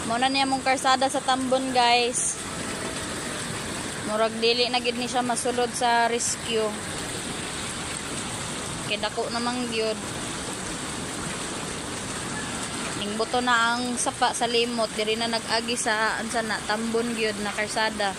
Mao na niya mong karsada sa Tambon, guys. Murag dili na gid ni siya masulod sa rescue. Kay dako namang gyud. Ning buto na ang sapa sa limot, diri na nag-agi sa unsa na, Tambon gyud na karsada.